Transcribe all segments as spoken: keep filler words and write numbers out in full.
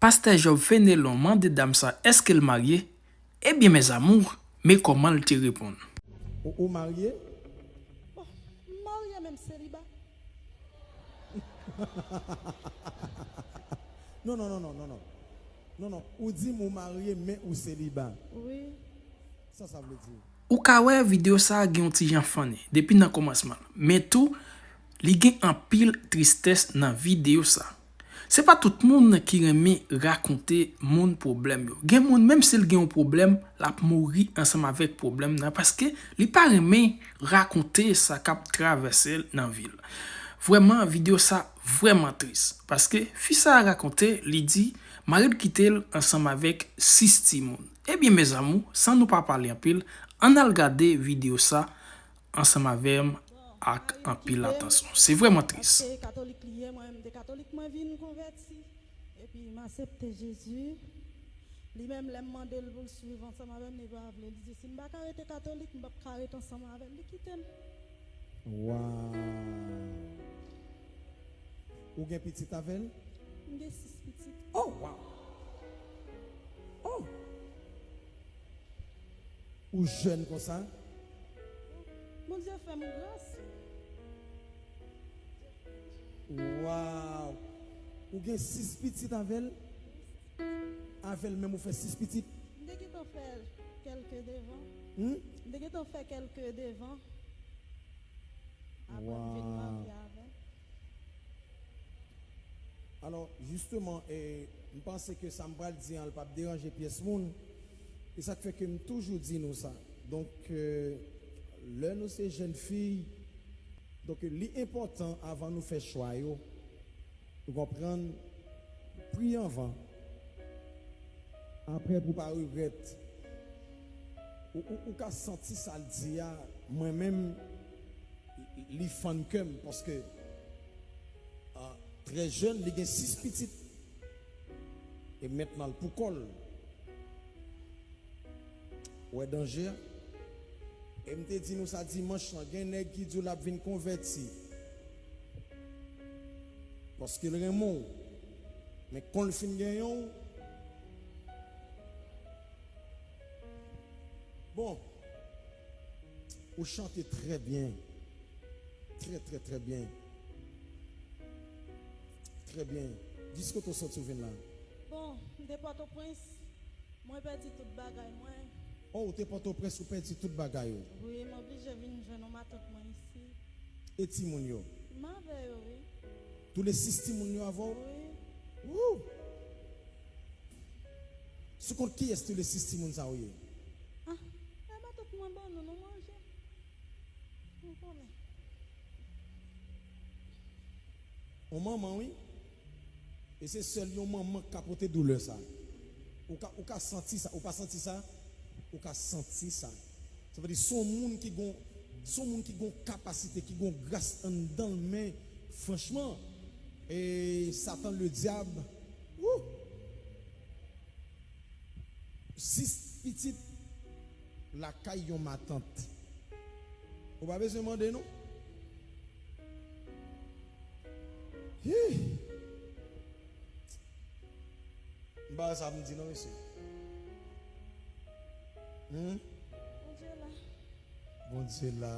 Pastè Job Fenelon mande dam sa èske l marye? Ebyen, mes amours, men kòman l te reponn. Ou, ou marye? Bon, m marye, men m seliba. Non, non, non, non, non, non. Non, non, ou di m ou marye, men ou seliba. Wi. Sa sa vle di? Ou ka wè videyo sa a gen yon ti jan funny depi nan kòmansman l. Men tou, li gen anpil tristès nan videyo sa. Se pa tout moun ki renmen rakonte moun pwoblèm yo. Gen moun, menm si l gen yon pwoblèm, l ap mouri ansanm avèk pwoblèm nan, paske li pa renmen rakonte sa k ap travèse l nan vi l. Vrèman, videyo sa vrèman tris, paske fi sa a rakonte, li di, mari l kite l ansanm avèk sis timoun. Ebyen, mes amours, san nou pa pale anpil, ann al gade videyo sa ansanm avè m ak anpil atansyon. Se vrèman tris. Paske katolik li ye, mwen menm m te katolik, mwen vin konvèti. Epi m aksepte Jezi. Li menm, lè m mande l pou l swiv ansanm avè m, li pa vle. Li di, "Si m pa ka rete katolik, m p ap ka rete ansanm avè l." Li kite m. Waw. Ou gen pitit avè l? M gen sis pitit. Oh, waw. Oh. Ou jèn konsa? Bondye fè m gras. Waw! Ou gen sis pitit avè l? Avè l menm ou fè sis pitit? M te gentan fè kèlke devan. Hmm? M te gentan fè kèlke devan. Apre m vin Waw. Marye avè l. Alò, jisteman, e, m panse ke sa m pral di an, l p ap deranje pyès moun. E sa k fè ke m toujou di nou sa. Donk, e, lè nou se jèn fi, donk, li enpòtan avan nou fè chwa yo, ou konprann, priye anvan. Apre, pou pa regrèt. Ou, ou, ou ka santi sa l di a, mwen menm, li fann kè m, paske, a, trè jèn, li gen sis pitit. E mentnan, l pou kò l. Ou wè danje a? E m te di nou sa dimanch lan, gen nèg ki di w l ap vin konvèti. Paske l renmen w. Men kon l fin genyen w, bon, ou chante trè byen. Trè, trè, trè byen. Trè byen. Dis kote w sòti ou vin la? Bon, m te Pòtoprens. Mwen pèdi tout bagay mwen. Oh, ou te Pòtoprens, ou pèdi tout bagay ou? Wi, m oblije vin jwenn yon matant mwen isi. E timoun yo? M avè yo, wi. Tou le sis timoun yo avè w? Wi. Wou! Sou kont kiyès tou le sis timoun sa yo ye? Ah, e matant mwen ban nou, nou manje. Ou konnen. On manman, wi. E se sèl yon manman k ka pote doulè sa. Ou ka, ou ka santi sa, ou pa santi sa? Ou ka santi sa. Sa vle di, se yon moun ki gon, se yon moun ki gon kapasite, ki gon gras anndan l, men franchman, e Satan Ledyab, wou! Sis pitit lakay yon matant. Ou pa bezwen mande non. Hi! M pa wè sa pou m di non, mesye. Hmm? Bondye la. Bondye la.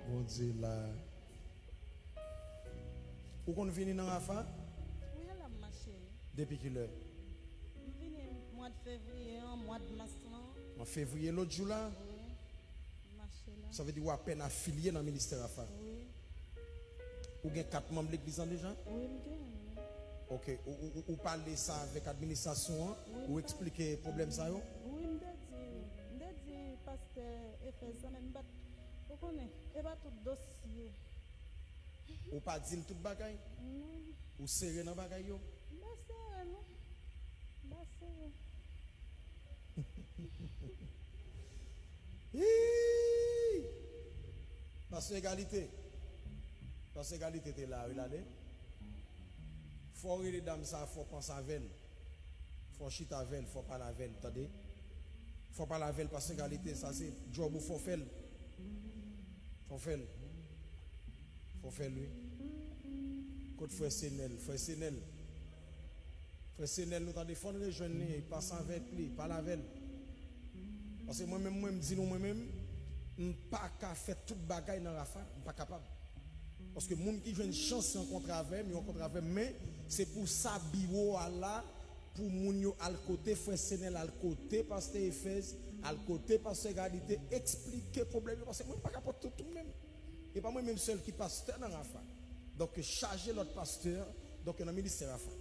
Bondye la. Ou konn vini nan Rafa? Wi, ala m mache. Depi kilè? M vini mwa d fevriye an, mwa d mas lan. An fevriye, lòt jou la? Wi, m mache la. Sa vle di w apèn afilye nan ministè Rafa? Wi. Ou gen kat manm legliz lan deja? Wi, m genyen l, wi. Ok, ou, ou, ou, ou pale sa avèk administrasyon an? Wi, m te. Ou eksplike pwoblèm sa yo? Wi, m te di, m te di pastè Efèz sa, men m pa t, ou konnen, e pa tout dosye. Ou pa di l tout bagay? Non. Ou sere nan bagay yo? M pa sere, non. M pa sere. Hii! Pastè Egalite. Pastè Egalite te la, wi, l ale. Fò w rele dam sa, fò w panse avè l. Fò w chita avè l, fò w pale avè l, tande? Fò w pale avè l, pastè Egalite, sa se djòb ou, fò w fè l. Fò w fè l. Fò w fè l, wi. Kot frè Senèl? Frè Senèl. Frè Senèl, nou tande, fò n rejwenn li, pase avèk li, pale avè l. Paske mwen menm, mwen, m di nou, mwen menm, m pa ka fè tout bagay nan Rafa, m pa kapab. Paske moun ki jwenn chans rankontre avè m, yo rankontre avè m, men se pou sa biwo a la, pou moun yo al kote frè Senèl, al kote pastè Efèz, al kote pastè Egalite, eksplike pwoblèm yo, paske mwen pa ka pòte tout mwen menm. E pa mwen menm sèl ki pastè nan Rafa. Donk, chaje lòt pastè, donk, nan ministè Rafa.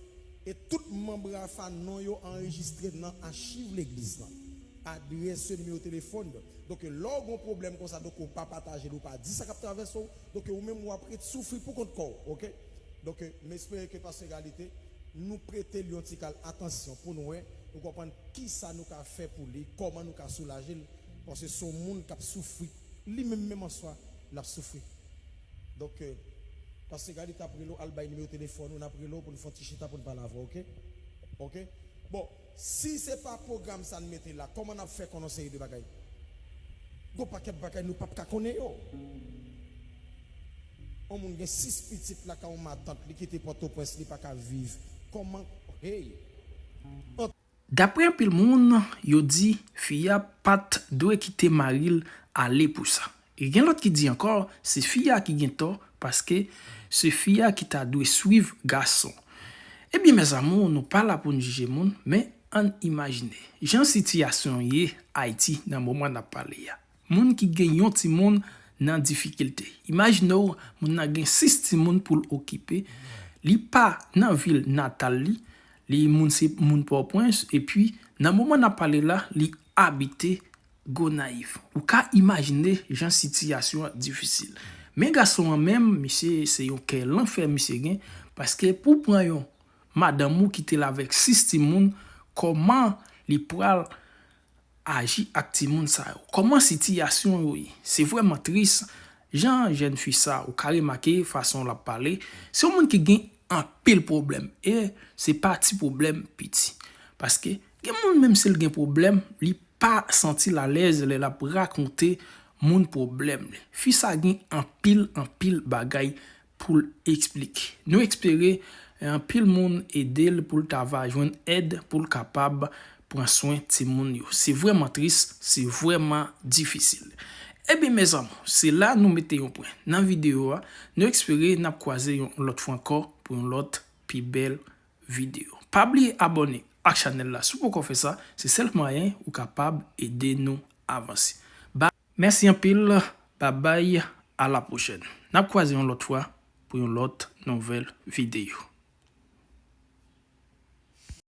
E tout manm Rafa, non yo anrejistre nan achiv legliz lan. Adrès yo, nimewo telefòn yo. Donk, lè w gen yon pwoblèm konsa, donk, ou pa pataje l, ou pa di sa k ap travèse w, donk, ou menm w ap ret soufri pou kont kò w, oke? Donk, m espere ke pastè Egalite, nou prete l yon ti kal atansyon pou nou wè, nou konprann kisa nou ka fè pou li, kòman nou ka soulaje l, paske se yon moun k ap soufri, li menm menm an swa, l ap soufri. Donk, pastè Egalite ap rele w, al bay nimewo telefòn ou, n ap rele w pou n fè yon ti chita pou n pale avè w, oke? Oke? Bon, si se pa pwogram sa n mete la, kòman n ap fè konnen yon seri de bagay? Gon pakèt bagay nou p ap ka konnen yo. Yon moun gen sis pitit lakay yon matant, li kite Pòtoprens, li pa ka viv. Kòman, hey! Daprè anpil moun, yo di fi a pa t dwe kite mari l ale pou sa. E gen lòt ki di ankò, se fi a ki gen tò, paske se fi a ki ta dwe swiv gason. Ebyen, mes amours, nou pa la pou n jije moun, men ann imajine jan sitiyasyon ye Ayiti nan moman n ap pale a. Moun ki gen yon timoun nan difikilte. Imajine w, moun nan gen sis timoun pou l okipe. Li pa nan vil natal li. Li moun se moun Pòtoprens. Epi, nan moman n ap pale la, li abite Gonayiv. Ou ka imajine jan sitiyasyon an difisil. Men gason an menm, misye se yon kè lanfè misye gen, paske pou pran yon madanm ou kite l avèk sis timoun, kòman li pral aji ak timoun sa yo? Kòman sitiyasyon yo ye? Se vrèman tris. Jan jèn fi sa, ou ka remake fason l ap pale, se yon moun ki gen anpil pwoblèm. E se pa ti pwoblèm piti. Paske gen moun, menm si l gen pwoblèm, li pa santi l alèz lè l ap rakonte moun pwoblèm li. Fi sa gen anpil, anpil bagay pou l eksplike. Nou espere, eh, anpil moun ede l pou l ta va jwenn èd pou l kapab pran swen timoun yo. Se vrèman tris, se vrèman difisil. Ebyen, mes amours, se la nou mete yon pwen nan videyo a. Nou espere n ap kwaze yon lòt fwa ankò pou yon lòt pi bèl videyo. Pa bliye abòne ak chanèl la si w poko fè sa, se sèl mwayen ou kapab ede nou avanse. Ba-, mèsi anpil, babay, a la pwochèn. N ap kwaze yon lòt fwa pou yon lòt nouvèl videyo.